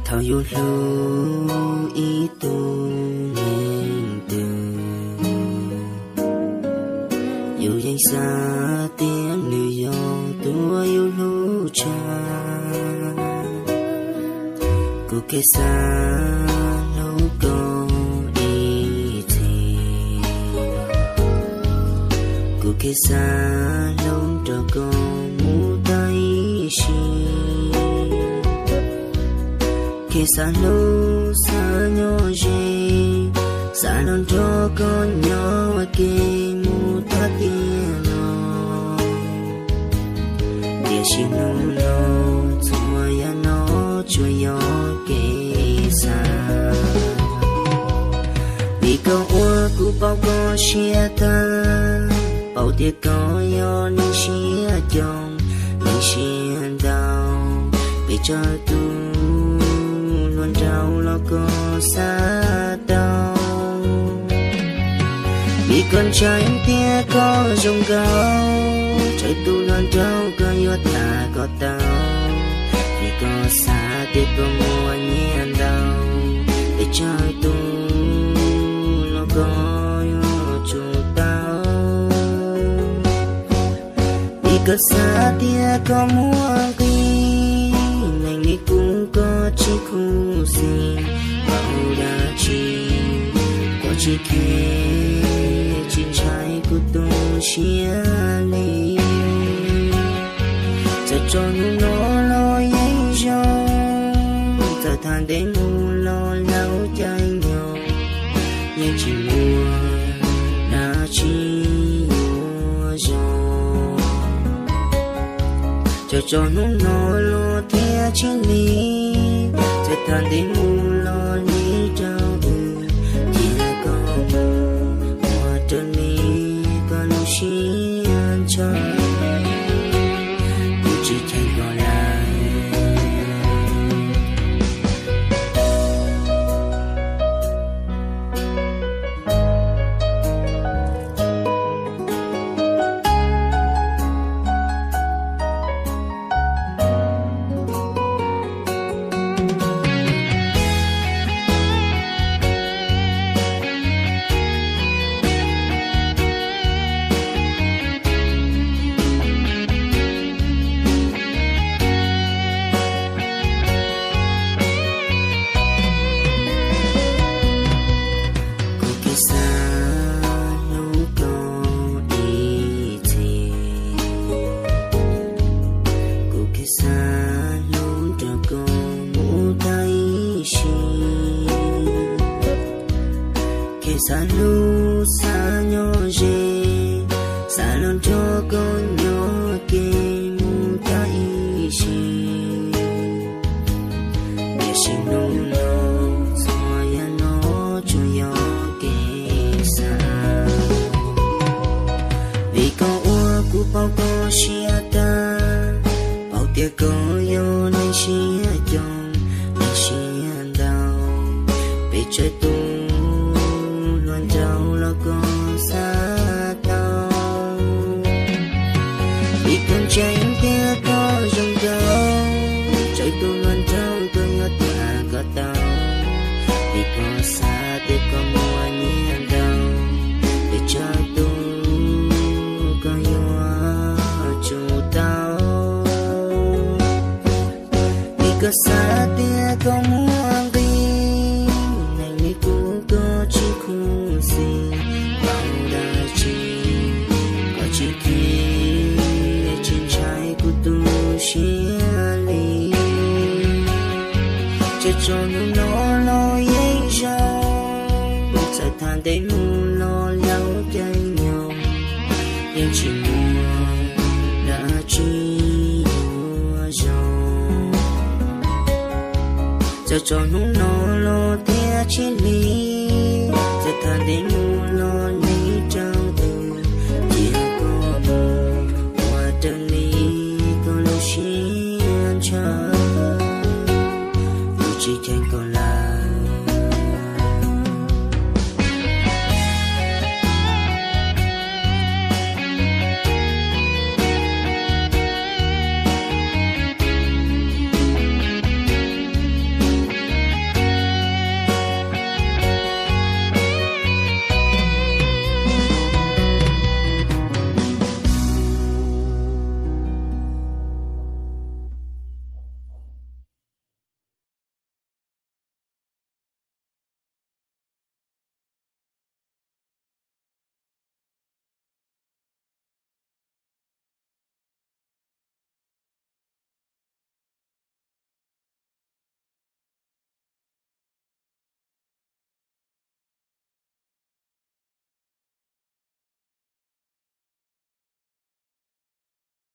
Thaum yus hlub ib tug neeg twg, yus yeej xav tias nws yog tus uas yus hlub tshaj. Kuv kuj xav hlub koj ib txhis, kuv kuj xav hlub nrog koj mus tag ib sim. Kuv xav hlub xav nyob ze, xav los nrog koj nyob ua ke mus tag tiam no. Tiam sis hnub no txhua yam no tsuas yog kev xav. Vim koj ua kuv pom koj siab tag, paub tias koj yog neeg siab coob, neeg siab ntau, pes tsawg tus hluas nraug los koj xav tau. Vim koj ntshai tias koj zoo nkaus, tsawg tus hluas nraug koj yuav tham kom tau. Vim koj xav tias koj muaj nyiaj ntau, pes tsawg tus los koj yuav tsum tau. Vim koj xav tias koj muaj nqis, neeg li kuv koj tsis khuv xim. Vim dab tsi koj tsis kheev tsis ntshai kuv tu siab li? Txawm tsaus ntuj no los yeej zoo, txawm tham ntev mus los laus caij nyoog, yeej tsis muaj dab tsi yuav zoo. Txawm tsaus ntuj no los thiaj tsis lig, txawm tham ntev mus los lig rau wb, cia koj mus ua raws li koj lub siab ntshaw, kuv tsis cheem koj lawm. Kuv kuj xav hlub koj ib txhis, kuv kuj xav hlub nrog koj mus tag ib sim. Kuv xav hlub xav nyob ze, xav los nrog koj nyob ua ke mus tag ib sim. Tiam sis hnub no txhua yam no tsuas yog kev xav. Vim koj ua kuv pom koj siab tag, paub tias koj yog neeg siab coob, neeg siab ntau, pes tsawg tus hluas nraug los koj xav tau. Vim koj ntseeg tias koj zoo nraug, tsawg tus hluas nraug koj yuav tham kom tau. Vim koj xav tias koj muaj nyiaj ntau, pes tsawg tus koj yuav tsum tau. Vim koj xav tias koj muaj nqis, neeg li kuv koj tsis khuv xim. Vim dab tsi koj tsis kheev tsis ntshai kuv tu siab li? Txawm tsaus ntuj no los yeej zoo, txawm tham ntev mus los laus caij nyoog, yeej tsis muaj dab tsi yuav zoo. Txawm tsaus ntuj no los thiaj tsis lig, txawm tham ntev mus los lig rau wb, cia koj mus ua raws li koj lub siab ntshaw, kuv tsis cheem koj